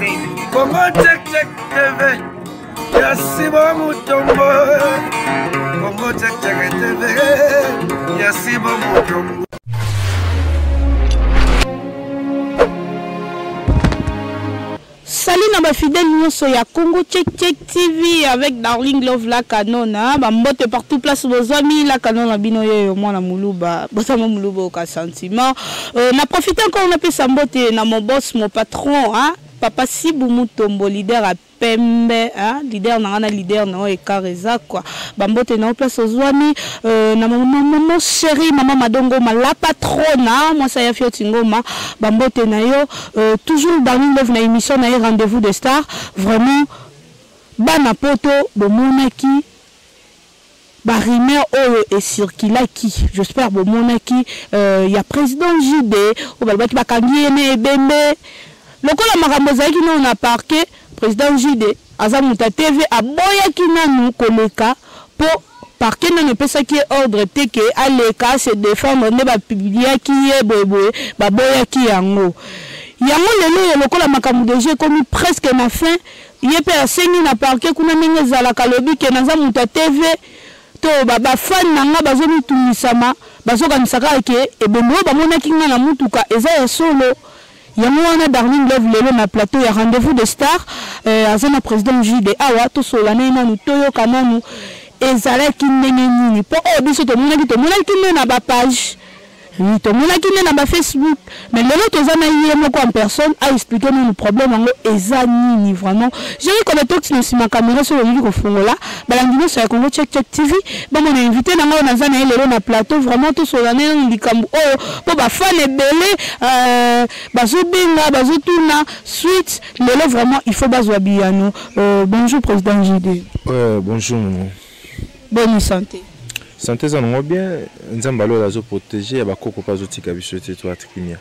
Congo Check Check TV ya Sibo Mutombo Congo Check Check TV ya Sibo Mutombo. Salut na ba fidèles nyoso ya Congo Check Check TV avec Darling Love la Canona ba mbote partout place bozwami la Canona bino yeyo mwana muluba botama muluba oka sentiment euh, na profiter encore na pesa mbote na mon boss mon patron hein papa Sibu Mutombo leader à pembe hein leader na na leader na écart eza quoi ba mbote na place ozwami euh, na maman maman chérie maman Madongo ma la patrona moi ça ya fioti ngoma ba mbote na yo Euh, toujours Darling Love na émission na ye rendez-vous de star vraiment bana poto bomonaki ba rumeur oyo ecirculaki j'espère bomonaki euh, ya président JB oyo balobaki bakangi ye na ebembe lokola makambo ezalaki nano na parquet président JD aza moto ya TV aboyaki nanu koleka po parquet nanu epesaki ye ordre te ke aleka se defendre nde ba publiaki ye boye boye baboyaki yango yango lelo oyo lokola makambo deja ekomi presque na fin ye mpe asengi na parquet kuna ndenge ezalaka alobi ke naza moto ya TV to ba ba fan na nga bazomitungisama bazokanisa kaka ke ebembe oyo bamonaki nga na motuka eza ya solo. Yango wana Darling Love lelo na plateau ya rendez-vous de star euh, aza na président JD awa tosolola naye nanu toyoka nanu ezalaki ndenge nini mpo oyo biso tomonaki tomonaki nde na ba page oui tomonaki nde na ba Facebook mais lelo toza na ye moko en personne a expliquer nanu problème yango eza nini vraiment Jerry Kobetox na nsima caméra soki olingi kofungola balandi nyonso ya Congo Check Check TV bamona invité na ngai oyo naza na ye lelo na plateau vraiment tosolola naye nanu likambo oyo mpo bafan ebele euh, bazobenga bazotuna suite lelo vraiment il faut bazwa biyano euh, bonjour président JD. Ouais, bonjour maman. Bonne santé. Santé eza nango bien nzambe alola azoprotege ya bakoko mpe azotika biso te to atrikimia.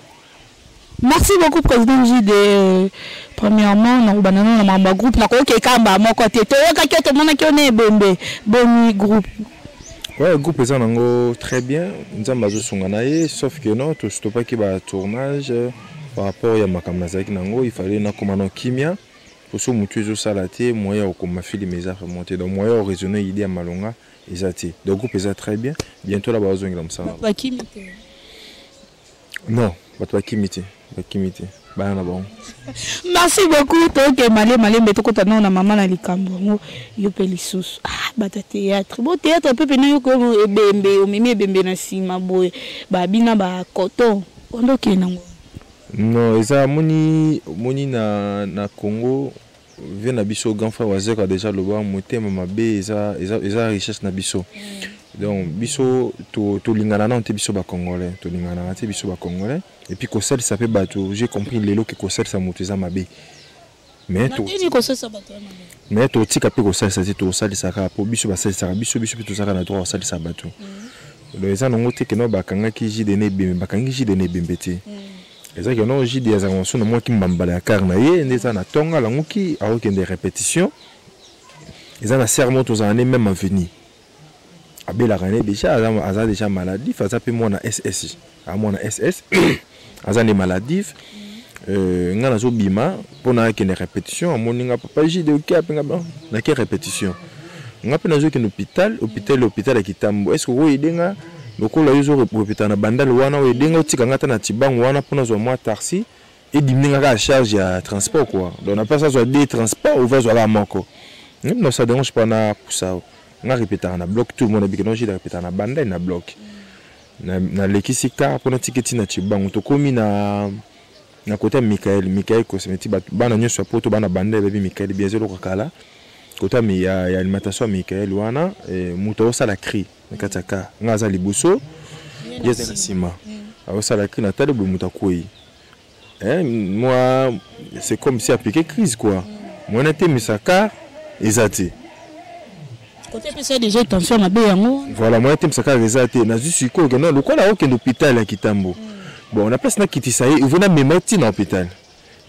Merci beaucoup président JD. Premièrement, nakobanda nano na makambo ya groupe nakoki ekamba moko te toyokaki yo tomonaki yo na ebembe boni groupe. Ouais, groupe eza nango très bien nzambe azosunga na ye sauf que non tostopaki ba tournage par rapport ya makambo nazalaki nango il fallait nakoma na kimia poso motu ezosala te moyen ya kokoma filme eza vraiment te donc moyen ya koraisonne idée ya malonga eza te donc groupe eza très bien bientôt la bazongela mosala. Bakimi te. Non, bato bakimi te, bakimi te. Baya na bango. Merci beaucoup toke male malembe tokota nao na mama na likambo yango yo mpe lisusu ah, bata théâtre bo théâtre mpe pene yo koyo ebembe omemi ebembe na nsima boye babina ba coton ondo okende nango. Non, eza moni moni na na Congo Vieux na biso grand frère Wazekwa dejà aloba motema mabe eza eza eza richesse na biso. Donc biso to tolingana nanu te biso ba congolais, tolinganaka te biso ba congolais et puis kosalisa pe bato j'ai compris lelo ke kosalisa moto eza mabe. Mais to mais totika pe kosalisa te tosalisa kaka po biso basalisaka biso biso pe tozalaka na droit kosalisa bato. Donc eza nango te ke no bakangaki JD na ebembe, bakangi JD na ebembe te. Eza que non JD azalaka mosusu na mwa kimbambala ya car na ye nde eza na tonga alamuki akokende repetition eza na serre moko tozala ne meme avenue abelaka ne deja aza, aza deja maladif aza mpe mwana ss aza mwana ss aza nde maladif euh, nga nazobima mpo nakende repetition amoni nga papa JD oke ape nga bon nake repetition nga mpe nazokende hôpital hôpital hôpital ya kitambo est ce que okoyede nga lokola yo ozo repeta na bandal wana oyo edenga otika nga ata na tibangu wana mpo nazwa mwa taxi edimine nga kaka charge ya transport quoi donc na place azwa de transport ova azwa kaka moko non ça dérange pas na pusa nga repetaka na bloc tout le monde abiki non jida repetaka na bandal na bloc nalekisi car mpo natika eti na cibangu tokomi na na kota ya Michael Michael Cosmeti bana nyonso ya poto bana banda bayebi Michael bien eloko kala kota ya, ya alimentation ya Michael wana eh, moto aosala cri na kati ya car nga aza liboso ye aza na nsima aosala cri natali boye moto akwei eh, moi c'est comme si apike crise quoi mwana etemisa car eza te kote epesa déjà tension mabe yango voilà moyen temisa kaka eza te nazwi sikoyo kende lokola okende hôpital ya kitambo bon na place nakitisa ye ivo namema ye ti na hôpital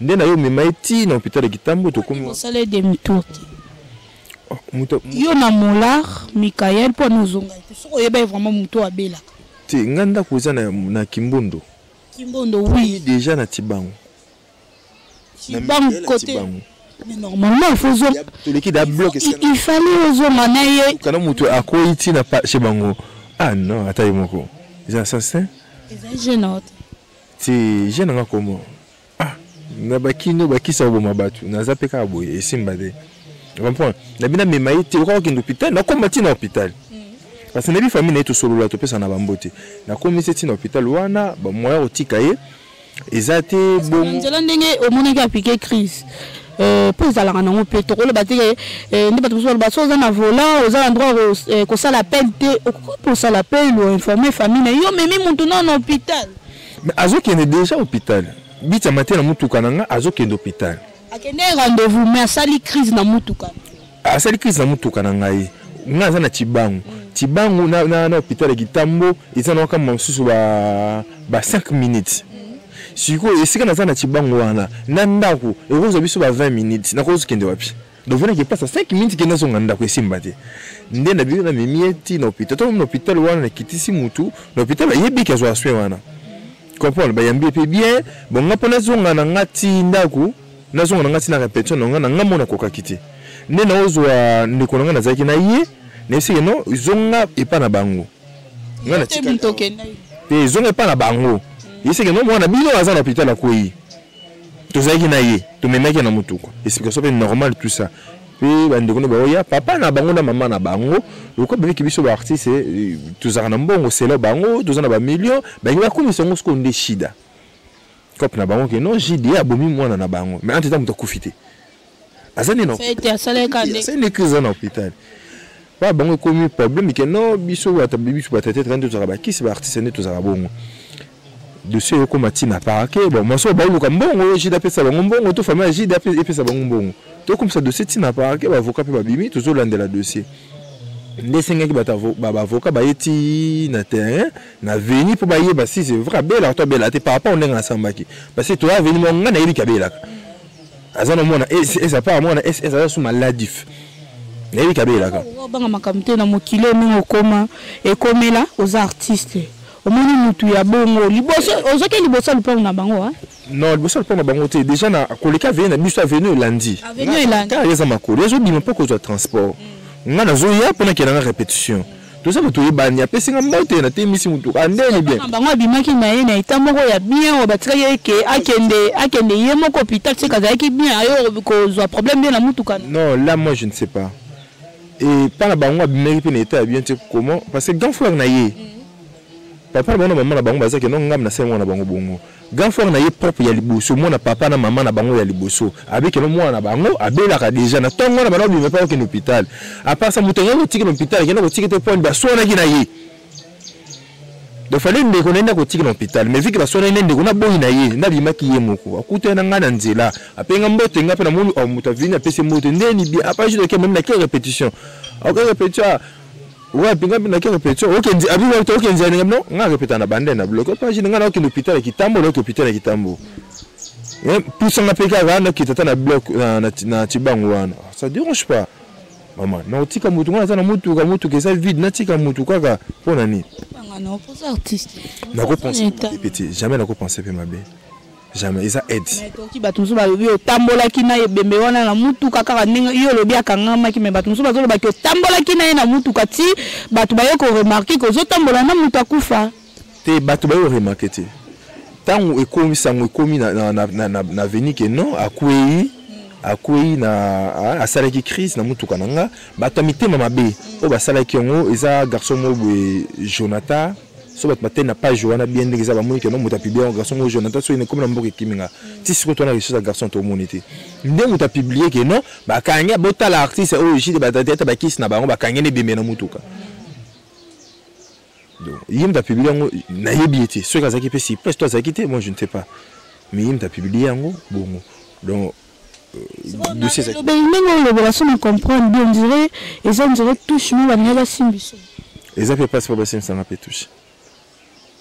nde na yo omema ye ti na hôpital ya kitambo tokomi osala ye demi tour te oh, yo na molar mikael mpo ana ozonga te soki oyeba ye vraiment moto oyo abelaka te ngai ndako eza na, na kimbondo kimbondo oui déjà na tibango. Cibangu côté. Mais normalement, il faut zonga. Toleki da bloc. Il fallait ozonga na ye. Kana mutu akoyi ti na chez bango. Ah non, ata ye moko. Eza assassin. Eza jeune te. Ti jeune nga comment? Ah, na bakino bakisa oboma bato. Naza pe kaka boye esimba te. Comprends? Na bina mema ye te okoka kokende hôpital, nakoma ti na hôpital. Parce que nayebi famille na ye, tosolola, topesa na bambote. Nakomisi ye ti na hôpital wana, bamoya kotika ye eza te. Bongo nzela ndenge omonaki apike crise, mpo ezalaka nango mpe tokoloba te nde bato mosusu baloba so oza na volant, oza na droit kosala appel te. Okoki mpe osala appel, oinforme famille na yo, memi mutu nano na hôpital. Mais azokende déjà hôpital, bitiama te na motuka na nga, azokende hôpital. Akende rendez-vous, mais asali crise na motuka. Asali crise na motuka na ngai. Ngai aza na Cibangu. Cibangu na hôpital ya Kitambo eza na wakambo mosusu ba 5 minutes. Sikoyo esika naza na Cibangu wana na ndako ekozwa biso ba 20 minutes. Nakozokende wapi? Donc venaki place ya 5 minutes, kende azonga ndako, esimba te. Nde na bino namemi ye ti na hôpital. To na hôpital wana, nakitisi mutu na hôpital, bayebiki azwa soin wana, comprendre, bayambi ye mpe bien. Bon, nga mpo nazonga na nga ti ndako, nazonga na nga ti na répétition na nga mona akokaki te. Nde naozwa ndeko na nga nazalaki na ye, nayebisaki non, zonga epa na bango. Nga na te, zonga epa na bango. Yeseke non, mwana bino aza na hôpital, akwei, tozalaki na ye, tomemaki na motuka. Explication mpe normal, tout ça. Mpe bandeko no baoya, papa na bango na mama na bango, lokola babiki biso baartiste tozalaka na mbongo, selo bango toza na bamillion, bangi bakomisa yango sikoyo nde shida cope na bango ke non, JD abomi mwana na bango. Mais entre temps moto akufi te, aza nde na crise na hôpital ba bango. Ekomi problème ke non, biso bato, biso bato te, nde tozalaka bakisi, baartiste nde tozalaka bongo. Dossier ekóma ntina parquet. Bon, moso baoluka mbongo oyo JD apesa bango mbongo, to famille ya JD epesa bango mbongo. Tokomisa dossier ntina parquet, baavocat mpe babimi, tozolandela dossier. Nde esengaki bato baavocat baye ti na terrain na veni mpo bayeba si c'est vrai abelaka to abelaka te par rapport ndenge asambaki. Parce que toya veni moko, ngai nayebiki abelaka, aza na mwana ss, apart mwana ss aza su maladif, nayebiki abelaka. Obanga makambo te na mokili oyo ndenge okoma ekomela. Oza artiste, omoni mutu ya bongo liboso, ozoki liboso ya lupango na bango? Non, liboso ya lupango na bango te. Déjà na koleka avenue na biso, avenue elandi. Avenue elandi. Kaka eza makolo, ezobima mpo kozwa transport. Nga nazoya mpo nakenda nga répétition, toza bato oyebani. Apesi nga mbote, natemisi motuka andeni bien. Bango abimaki na ye na eta moko ya bien oyo batikaki ye ke akende ye moko hôpital, seke azalaki bien, ayo kozwa problème bien na mutuka. Non, là moi je ne sais pas. Et mpa na bango abimaki mpe na état ya bien te. Comment? Parce que grand frère na ye, papa na bango na mama na bango bazaki no ngam na se mwana bango bongo. Grand frère na ye propre ya liboso, mwana papa na mama na bango ya liboso, abekelo mwana na bango abelaka déjà na ntongo wana, bana obima mpe okende hôpital. À part ça, moto yango kotikela hôpital, akenda kotika te po baswanaki na ye. Donc fallait ndeko na ye nde akotikela hôpital, mais vu que baswanaki nde ndeko na boyi na ye, nde abimaki ye moko, akutani na ngai na nzela, apenga mbote. Ngai mpe namoni moto avini, apesi mbote ndeni bien. Apa juste oke meme nake répétition, oke répétition wapi? Ngai mpe nake répétition, okendi abi wapi? Okenzi ya ndenge non, ngai répéta na bande na bloc pa jine. Ngai naokende hôpital ya Kitambo, naoke hôpital ya Kitambo, pusanga mpe kaka nakita ata na bloc na Cibango wana, ça dérange pas. Mama, nakotika motu, ngai naza na motuka, motuka eza vide, natika motu kaka mpo na nini? Nakopense mabe te, jamais nakopense mpe mabe, jamais. Eza aide. Toki bato mosusu balobi otambolaki na ebembe wana na mutuka kaka ndenge yo olobi akangamaki, mais bato mosusu bazolobaki otambolaki na ye na mutuka ti bato baye koremarquer ke ozotambola na moto akufa. Te, bato baye koremarquer te. Ntango ekomi sango, ekomi na veni ke non, akwei na asalaki crise na mutuka na nga. Bato ya mitema mabe oyo basalaki yango eza garçon moko boye, Jonathan. So bato bateli na page wana bien ndenge eza, bamoni ke no, moto apublie yango garçon moko Jonathan. So ekomi na mboka, ekimi nga ti sikoyo twana recherche ya garçon, tomoni te. Nde moto apublie ke non, bakangi, botala artiste oyo JD batateta bakisi na bango, bakangi na ebembe na mutuka. Donc ye moto apublie yango, nayebi ye te soki azalaki mpe sur place to azalaki te, moi je ne sais pas. Mais ye moto apublie yango bongo. Donc dossier ndenge olobela so na comprendre bien, on dirait eza, on dirait touche mo balingi basimbiso. Eza mpe mpasi mpo basimbisanga mpe touche,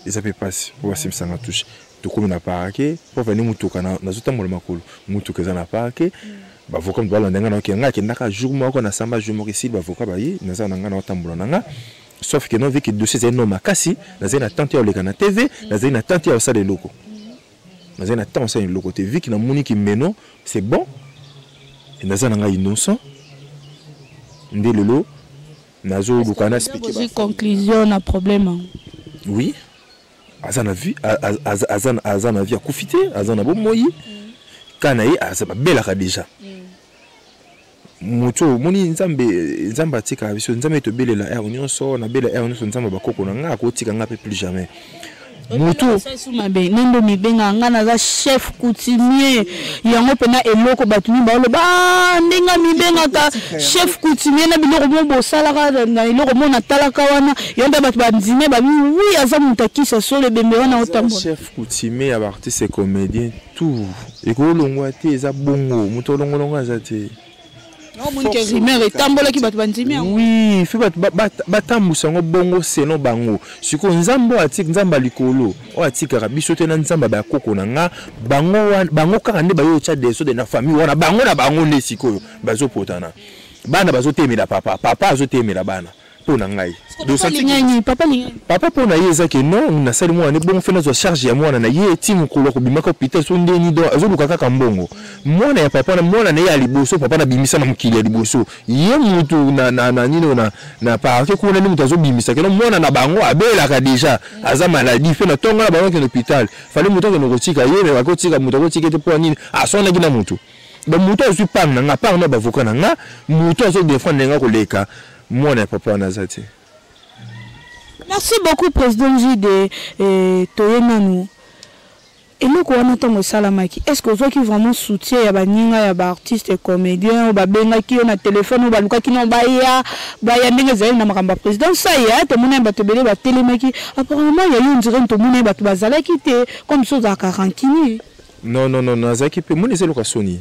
eza mpe mpasi mpo basimbisanga touche. Tokomi na parquet mpo vani motuka, nazotambola makolo, motuka eza na parquet. Bavocat moto balanda ngai, naoke ngai akendaka jour moko, nasamba jour moko, esili. Bavocat baye, naza na ngai, naotambola na nga. Sauf que non, vu que dossier ezali no makasi, nazali na tante ya koleka na TV, nazali na tante ya kosala eloko. Nazali na temps osala eloko te. Vu que namoni ki meno, c'est bon. Naza na ngai innocent. Nde lelo nazoluka na expliquer ba conclusion na problème yango. Oui. Aza na vie, aza na vie akufi te, aza na bomoi. Ka na ye aza babelaka déjà. Moto oyo omoni Nzambe, Nzambe atikaka biso, Nzambe tobelela heure nyonso, nabela heure nyonso, Nzambe bakoko na nga akotika nga pe plus jamais. Moto mabe nde omibenga nga naza chef coutumier, yango mpena eloko bato mingi baoloba, ah, ndenge amibengaka chef coutumier na biloko mo bosalaka na eloko mo natalaka wana, yango mpe bato bandime babi wi aza moto akisa solo ebembe wana otambola. Chef coutumier ya ba artiste et comédien tout ekolongwa te, eza bongo, moto olongolongo aza te. Rumeur etambolaki bato bandimi yango. Oui, fe bato batambusa yango bongo selon bango. Sikoyo Nzambe oyo atik, Nzambe ya likolo oyo atikaka biso te na Nzambe ya bakoko na nga, bango wana, bango kaka nde bayo otya desordre na famille wana, bango na bango nde sikoyo bazopotana. Bana bazotemela papa, papa azotemela bana. Mpo na ngai. Papa mpo na ye eza ke non, nasali mwana ne bongo, fe nazwa charge ya mwana na ye ti mokolo akobimaka hôpital so ndeni, donc azoluka kaka mbongo. Mwana ya papa na mwana na ye ya liboso, papa na bimisa na mokili ya liboso, ye mutu na, na, na nini na, na parquet kuna nde mutu azobimisa ke non mwana na bango abelaka déjà, aza maladie, fe na tongo na bango akende hôpital, fale mutu akende kotika ye, mais akotika mutu akotika te mpo ya nini? Aswanaki na mutu. Donc mutu azwi part na nga, part na bavocat na nga, mutu azo défendre nga koleka mwana ya papa wana aza te. Merci beaucoup président Jide. Eh, toye nanu eloko wana ntango esalamaki, est ce que ozwaki vraiment soutien ya baninga ya baartiste comédien oyo babengaki yo na telefone, oyo balukaki no baya baya ndenge ezali na makambo ya président Saya? Tomonaki bato ebele batelemaki, apparemment ya yo ondire tomonaki bato bazalaki te, comme so ozalaka rancunier. Non, non, non, nazalaki mpe moni eza eloko ya soni.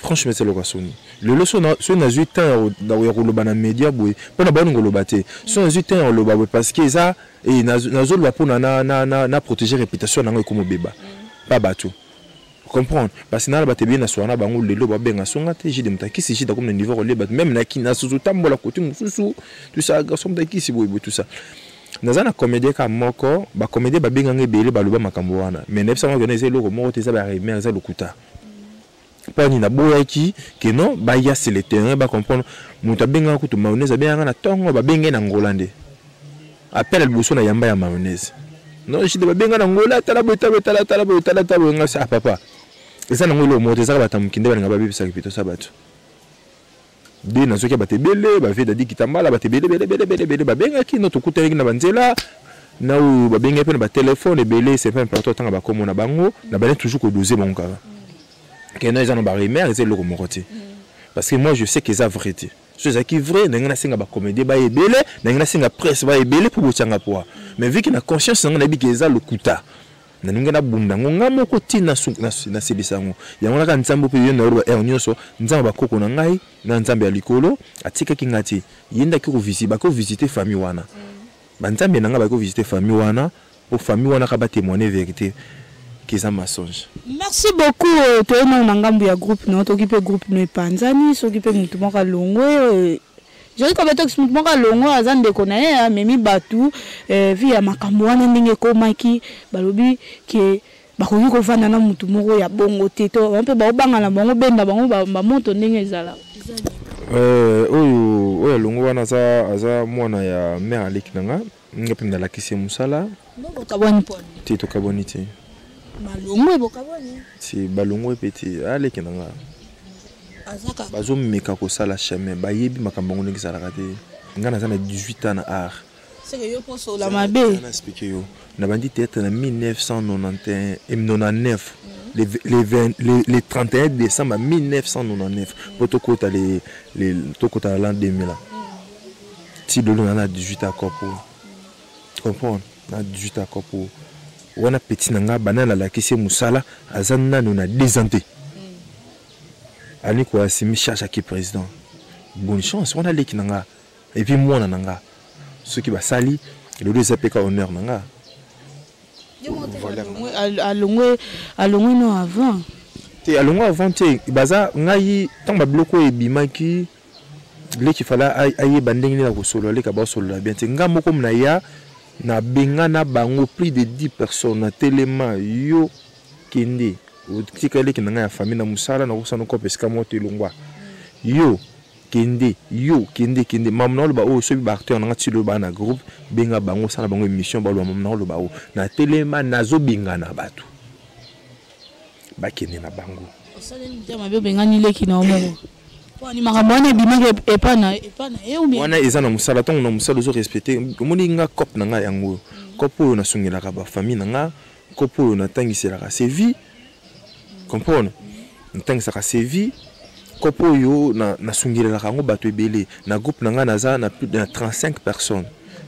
Franchement, eza eloko ya soni. Lelo so nazwi temps ya koloba na média boye, mpo na baolinga koloba te, so nazwi temps ya koloba boye parce que eza nazoloba mpona na protéger réputation nango ekoma obeba pa bato comprendre, parce que nala bato ebele na soir na bango lelo babenga songa te Jide Mutakisi, Jide akomi na niveau kolia bato même na kina susu tambola kote mosusu, tout ça, garçon Mutakisi boye boye, tout ça. Naza na comédien ka moko, ba comédien babenganga ebele, baloba makambo wana, mais nayebisa bango eza eloko moko te, eza ba rumeur, eza lokuta. Mpo nini naboyaki ke non baya sur le terrain bacomprendre? Moto abengaka kutu mayonnaise, abengaka na ntongo, babenge na Ngola nde appel ya liboso na yamba ya mayonnaise. Non, Jide, babenga na Ngola, tala boye, tala boye, tala tala boye, tala tala boye. Ngai ah papa, eza nango eloko moko te, ezaka bato ya mokili nde balinga babebisaka pitosa bato. De nazwaki bato ebele, bavie dadi kitambala, bato ebele ebele ebele ebele ebele babengaki no, tokutanaki na banzela na oyo babengaki mpe na batelefone ebele, c'est pas important otanga bakombo na bango, na bandi toujours kodose bango kaka keno eza na barumeur, eza eloko moko te, parce que moi je sais que eza vrai te. So ezalaki vrai, ndenge nasenga bacomédien baya ebele, ndenge nasenga presse baya ebele mpo botianga poa, mais vu que na conscience nango nayebi ke eza lokuta, nalingi nabunda yango nga moko ti nasilisa yango. Yango naka Nzambe mpe yo nayoloba heure nyonso, Nzambe bakoko na ngai na Nzambe ya likolo atikaki nga te, ye nde aki bakovisite famille wana, banzambe na ngai bakovisite famille wana, po famille wana ka batémoigne vérité ke eza mensonge. Merci beaucoup. Toye nano na ngambu ya groupe no, toki mpe groupe no epanzani, soki mpe motu moko alongwe, Jerry Kobetox, motu moko alongwe, aza ndeko na ye amemi bato vi ya makambo wana ndenge ekomaki, balobi ke bakoki kovanda na motu moko ya bongo te, to bango mpe baobanga na bango benda bango bamoto ndenge ezala. Oyo oyo alongwe wana aza mwana ya mare aleki na nga, nga mpe nalakisi ye mosala. Bokabwani mpo te? Tokabwani te. Balongwe, bokabwani? Ti balongwe mpe te, aleki na nga bazomeka kosala chemin, bayebi makambo yango ndenge ezalaka te. Nga naza na 18 ans na art. Seke yo mposola mabe. Na explique yo, nabandi théâtre na 1991, 99, le 31 décembre 1999, mpo tokota tokota na l'an 2000 ti lelo na 18 ans kopo, comprendre, na 18 ans kopo wana. Petit na nga banda nalakisi ye mosala, aza nano na 2 ans te, ani koasimi charge aki président. Bonne chance wana aleki na nga et puis mwana na nga, soki basali lelo eza mpe ka honneur na nga. Alongwe, alongwe no avant? Te, alongwe avant te. Baza ngai ntango babiloko oyo ebimaki, leki fala ayeba ndenge nini na kosolola, leki abasolola bien te. Nga moko na ya nabenga na bango plus de 10 personnes na telema yo. Kende otika leki na ngai ya famille na mosala, nakosana kope esika moko te, elongwa. Yo kende, yo kende, kende. Mamu na oloba oyo, soki baacteur na nga ti lelo baa na groupe, benga bango, sala bango émission, baloba mamu na oloba oyo. Natelema, nazobengana bato, bakende na bango. Osaleli motema mabe, obengani leki na yo moko. Poni makambo wana ebimaki epa na ye ou bien? Wana eza na mosala. Ntango na mosala ozorespecte, omoni nga cope na ngai yango oyo, cope oyo nasungelaka bafamille na nga, cope oyo natangiselaka sevi, comprendre, natangisaka sevi, cope oyo nasungelelaka yango bato ebele na groupe na ngai. Naza na plus de 35 personnes,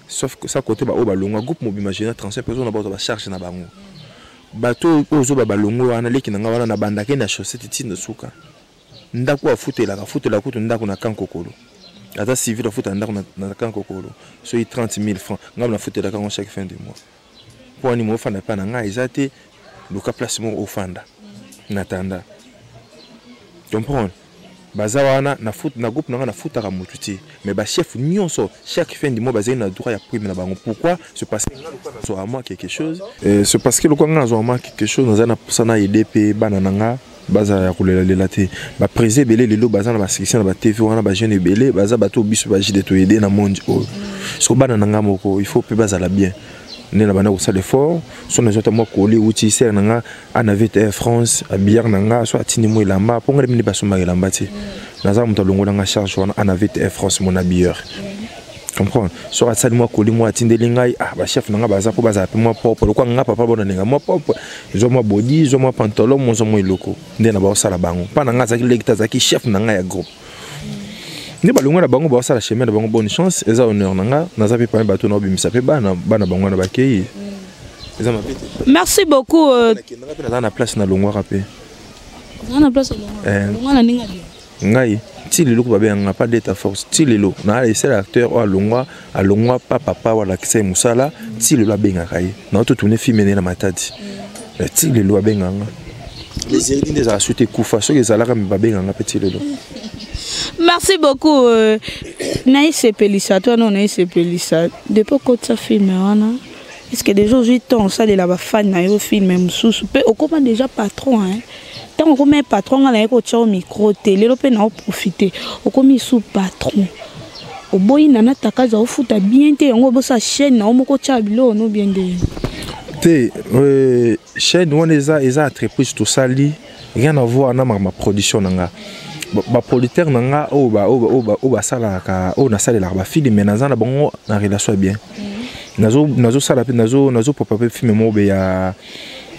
sauf sa côté baoyo balongwa. Groupe mobima gena 35 personnes na bazwa bacharge na bango. Bato oyo ozoba balongwe wana, leki na ngai wana nabandaki na chaussette ntina suka ndako afutelaka, afutelaka kutu ndako na Kankokolo. Aza civil, afutela ndako na Kankokolo soki 30 000 francs. Ngai nafutelaka yango chaque fin de mois. Mpo wani mo ofanda mpa na ngai eza te, luka place moko ofanda na tanda, comprendre. Baza wana na, na groupe na ngai nafutaka motu te, mais bachef nyonso chaque fin du mois bazali na droit ya prime na bango. Pourquoi? C'est parce que nga lokola nazwaka mwa quelque chose, c'est parce que lokola nga nazwaka mwa quelque chose, naza na mposa na aider mpe bana na nga bazala ya kolelalela te. Baprésident ebele lelo baza na basuccès na batv wana, bajeune ebele baza bato oyo biso bajide toyede na monde oyo. Soko bana na nga moko, il faut mpe bazala bien. Nde na banda kosala effort, so nazwa ata mwa koli euti sere na nga ana VTR France, habillard na nga, so atindi mwa elamba mpo nga mini basombaka elamba te. Naza moto alongola nga charge wana, ana VTR France, mon habilleur, comprendre. Soki asali mwa koli mwa atindeli ngai, ah, bachef na nga baza mpo bazala mpe mwa propre lokwa nga papa bonaninga mwa propre, zwa mwa body, zwa mwa pantalon, mwa zwa mwa eloko nde na baosala bango. Mpa na nga azalaki leki te, azalaki chef na ngai ya groupe. Nde balongwa na bango, baosala chemin na bango, bonne chance. Eza honneur na nga, naza mpe parmi bato na obimisa mpe bana bana bango wana bakei, eza mabe te. Merci beaucoup. Nakendaka mpe, naza na place nalongwaka mpe. Oza na place olongwa na ndenge bien. Ngai ti lelo ko babenganga pas deta force. Ti lelo na esala acteur oyo alongwa, alongwa pa papa oyo alakisa ye mosala, ti lelo abengaka ye na totourne film ene na Matadi. Ti lelo abenganga. Les héritiers nde ezala suite ekufa, soki ezalaka me babenganga mpe ti lelo. Merci beaucoup. Naisepelisa to wana, naisepelisa depuis okotisa film wana. Est ce que déjà ozwi temps osalela bafani na yo film mosusu mpe okóma déjà patron, hein? Ntango okomi patron, nga naye kotya yo micro te lelo mpe na oprofite. Okomi su patron, oboyi nana takaza ofuta bien te, yango obosa chaîne na yo moko, otya biloko no bien nde. Te, chaîne wana eza entreprise tosali, rien à voir na makambo ya production na nga. Baproducteur na nga oyo basalaka, oyo nasalelaka bafilme, naza na bango na relation ya bien. Nazosala mpe, nazopopa mpe film moko be ya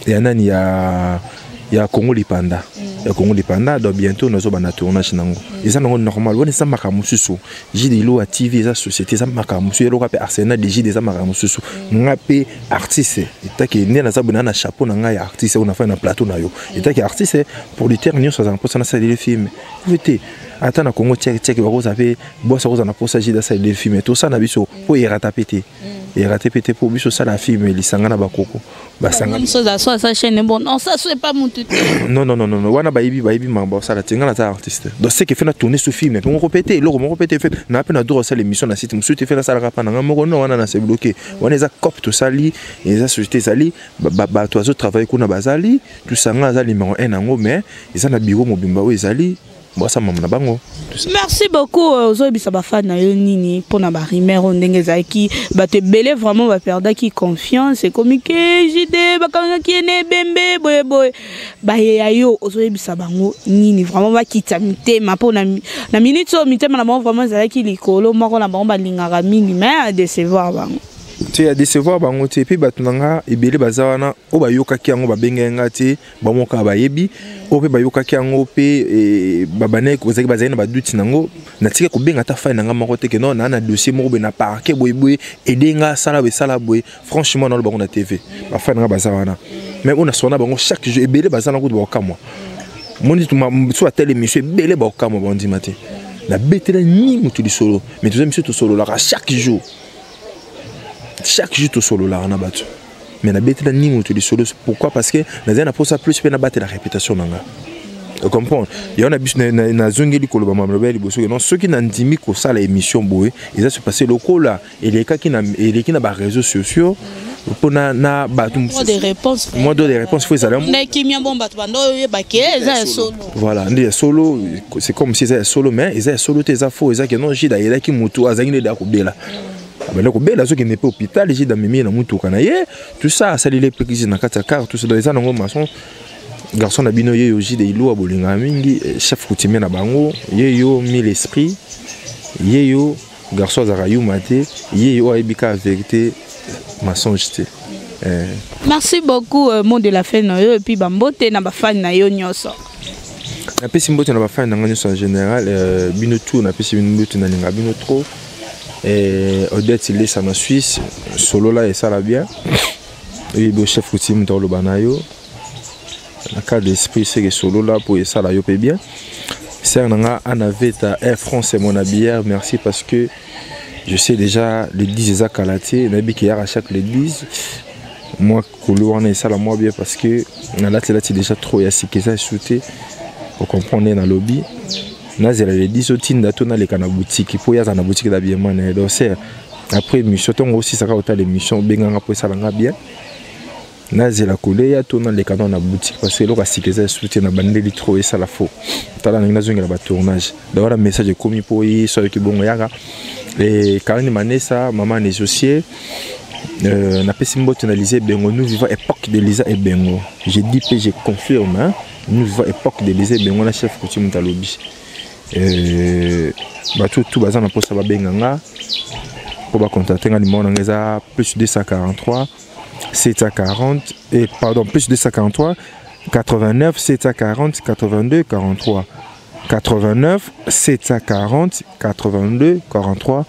nani, ya Congo Lipanda, ya Congo Lipanda. Donc bientôt nazobanda tournage nango. Eza nango normal, wana eza makambo mosusu. Jide Iloa TV eza société, eza makambo mosusu. Eloka mpe Arsenal de Jide eza makambo mosusu. Nga mpe artiste etake nde naza boye, naa na chapeau na ngai ya artiste oyo nafai na plateau na yo. Etake artiste producteur nyonso azala mposa nasaleli film oyo te. Ata na Congo tieke tieke bakozala mpe bosa kozala na mposa Jide asaleli film, tosala na biso mpo erata mpe te, erate mpe te, mpo biso osala film lisanga na bakoko basanga. So chaîne, bon non, ça c'est pas mutu te. Non, non, non, non, wana bayebi makambo basala te. Nga naza artiste, donc ce que fait na tourner sur film mpe moko mpe te, eloko moko mpe te. Fait na mpe na droit osala émission na site mosusu te, fait nasalaka mpa na nga moko. Non, wana na se bloqué, wana eza cop tosali, eza société, ezali bato azotravaille kuna, bazali tosanga, aza numéro 1 yango, mais eza na bureau mobimba oyo ezali bwasamama na bango. Merci beaucoup. Ozoyebisa bafani na yo nini mpona barumeur oyo ndenge ezalaki? Bato ebele vraiment baperdaki confiance, ekomi ke JD bakangaki ye na ebembe boyeboye. Bayeya yo, ozoyebisa bango nini vraiment bakita mitema mpo na minute oyo mitema na bango vraiment ezalaki likolo moko na bango balingaka mingi, mais adecevoir bango? Te, adecevoir bango te. Epuis bato na nga ebele baza wana oyo bayokaki yango, babengaki nga te, bango kaka bayebi. Oyo mpe bayokaki yango mpe babandaki, bazali na baduti nango. Natika kobenga ata fai na nga moko te ke non, naa na dossier moko boye na parquet boyeboye, aide nga, asala boye, esala boye. Franchement, naloba bango na TV, bafai na nga baza wana, mais oyo nasona bango chaque jour, ebele baza na kutu bakokamwa. Moni so atele émission, ebele bakokamwa, bandima te. Nabetela ni motu lisolo, mais toza miso tosololaka chaque jour, chaque jour tosololaka na bato, mais nabetela ni moto lisolo. Pourquoi? Parce que nazali na posa plus mpe nabatela réputation na nga, comprendre. Yango na biso nazongeli koloba maloba ya liboso ke non, soki nandimi kosala émission boye, eza se passe lokola elekaki na, eleki na baréseaux sociaux. Mpona na bato mois de réponse, mois de réponse, faut ezala nde kimia. Bon, bato bando oyebake eza ya solo. Voilà, nde ya solo. C'est comme si eza ya solo, mais eza ya solo te, eza faux. Eza ke non, Jide ayelaki motu azalaki nde da kobela, abanda kobela, azokende mpe hôpital, Jide amemi ye na mutuka na ye, tout ça, asaleli mpe crise na kati ya car, tout ça. Donc eza nango maçon. Garçon na bino ye yo, Jide Iluwa, bolingaka mingi, chef coutumier na bango ye yo, mille esprit ye yo. Garçon azalaka yuma te, ye oyo ayebi kaka vérité, mensonge te. Merci beaucoup, mot de la fin na yo et puis bambote na bafani na yo nyonso. Napesi mbote na bafani na ngai nyonso en général, bino tout, napesi bino mbote, nalinga bino trop. Odette Lesa na Suisse, solola esala bien, oyebi chef coutumier moto aloba na yo na cas d'esprit seke solola mpo esala yo mpe bien. Sœur na nga Ana Veta, Air France, mon habilleur, merci, parce que je sais déjà le 10 eza kala te. Nayebi ke yaka chaque le 10 moi kolo wana esala mwa bien, parce que nalati déjà trop ya sika, eza esu te. Ocomprendre, nalobi nazela le 10, otinda to naleka na boutique mpo ye aza na boutique d'habillement na ye. Donc sœur, après émission, ntongo osisaka kotala émission, obenganga mpo esalanga bien. Nazela koleya to naleka nao na boutique, parce que eloko ya sika eza esu te, na bandeli trop esala faux. Tala ndenge nazongela batournage. Donc wana message ekomi mpo ye so ayoki bongo yaka. Karine Manesa, mama négocier, napesi mbote na Lisa Ebengo. Nous vivons époque de Lisa Ebengo, je dis mpe je confirme, hein? Nous vivons époque de Lisa Ebengo na chef coutume moto alobi. Bato tu baza na mposa babenga nga mpo bacontacte nga, numéro na nga eza plus 243 740 et pardon, plus 243 89 740 82 43, 89 740 82 43.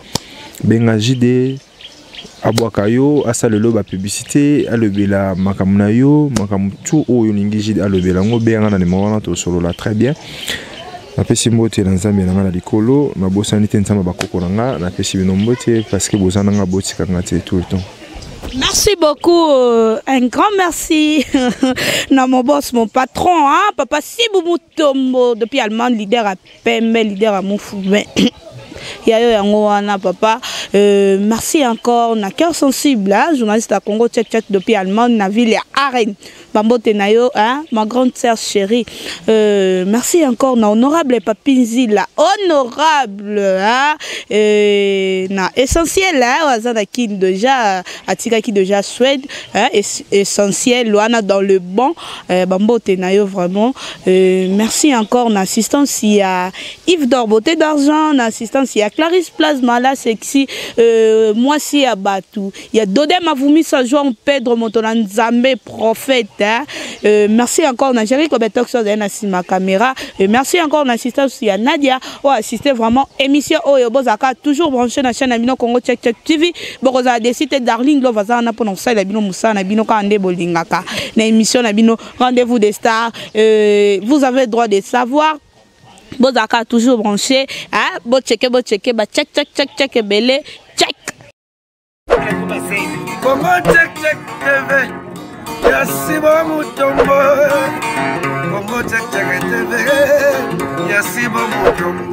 Benga JD, abwaka yo, asalela yo bapublicité, alobela makambo na yo, makambo tu oyo olingi JD alobela yango, benganga na numéro wana, tosolola très bien. Napesi mbote na Nzambe na nga na likolo, nabosani te Nzambe bakoko na nga. Napesi bino mbote parce que boza na nga, botikanga te tout le temps. Merci beaucoup, un grand merci na mon boss, mon patron, hein, papa Sibou Mutombo, depuis Allemagne, leader à Pembe, leader à Moufouben. Yayo yango wana papa. Merci encore na Cœur Sensible, hein, journaliste à Congo Tchèque Tchèque depuis Allemagne, na ville ya Arène. Bambote na yo, hein, ma grande sœur chérie. Merci encore na honorable Papinzila, honorable, hein, na essentiel, hein, aza na Kin déjà, atikaki déjà Suède, hein, essentiel wana dans le bon, bambote na yo vraiment. Merci encore na assistance ya Yves d'Or Beauté d'Argent, na assistance ya Clarisse Plasma la sexy, mwasi ya batu, ya Dodé Mavumisa João Pedro Moto na Nzambe prophète, hein. Merci encore na Jerry Kobetok so na sima caméra. Merci encore na assistance ya Nadia o assister vraiment émission oyo. Bozaka toujours branché na chaîne na bino Congo Check Check TV, bokozala décide. Darling Love aza na pona kosala bino mosala na bino kaka nde bolingaka na émission na bino Rendez-vous des stars. Vous avez droit de savoir. Bozalaka toujours branché, hein? Bocheke, bocheke, ba check check check check ebele check. Congo Check Check TV ya Sibo Mutombo, Congo Check Check TV ya Sibo Mutombo.